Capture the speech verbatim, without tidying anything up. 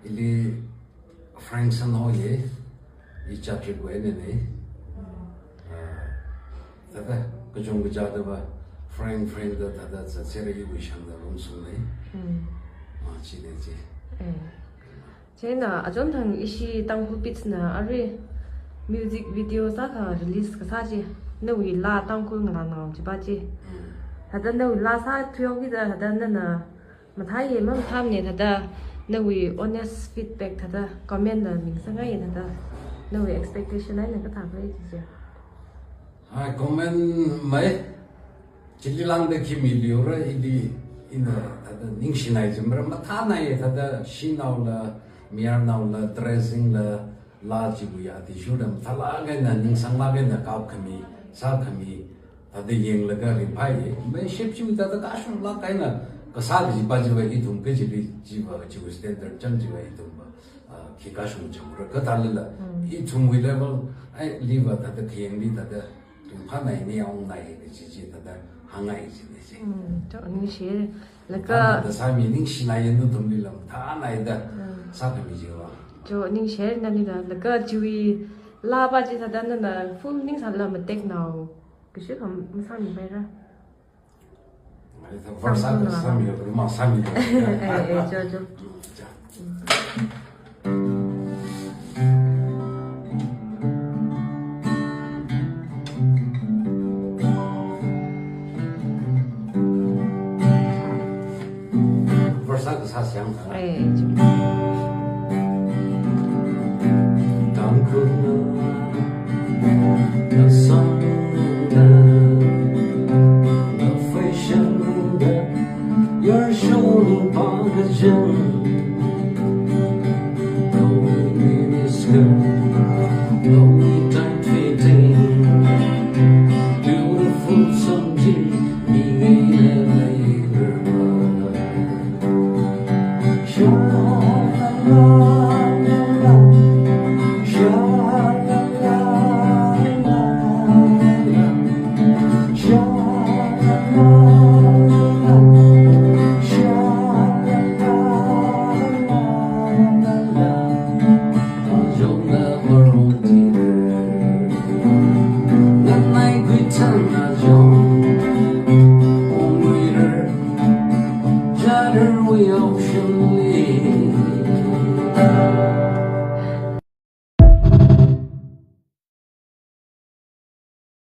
Ili Frank Sanhoye, i Chatrikwui einana. Ah, thāda, kachungkha chāda va, Frank, Frank da thāda zatsera iwui shangda rungsungna. Mm. Ah, china chi. Eh. Chieina, achonthang ishi Tangkhul Beats na arui music video sākha release kasā chi, nawui laa Tangkhul ngalānao chiva chi. Mm. Thāda nawui laa sāthuihaokida, thāda nana mathāye mamathāmane, thāda nawui honest feedback, thāda comment la mingsangaiye, thāda nawui expectation eina kathā khalei chi chi. Hai, comment mai. Chili lāngda khi mili ora, ili ina thāda ningshinai jimra, mathānaiye, thāda shanaola, mayarnaola, dressing la, laa chiwui athishurda mathālāk eina, ningsanglāk eina kapkhami, sākhami, thāda yanglaga ringphāye. Mai ship chiwui thāda kashunglāk eina kasā kajiva chiva ithum kachili chiva, chiwui standard chang chiva ithumva, ah, khi kashung chang ra. Kathālala, Mm. ithumwui level, ai, liva thāda khayangli thāda ringphānaine, aungnai kaji chi thāda hāngngai jina chi. Mm, to ningshi. Laga thāda sāmi ningshinaiye nathumlila, mathānaida Mm. sākhami chiva. To ningshi nanila, laga chiwui laava chi thāda nana full ningsāla mateknao, kashikha masāmipaira. Ai, thā verse akha sāmi, ruma sāmi. Eh, eh, cho, cho. Cha. Verse akha sāsang. Eh, eh, cho. Tangkhulna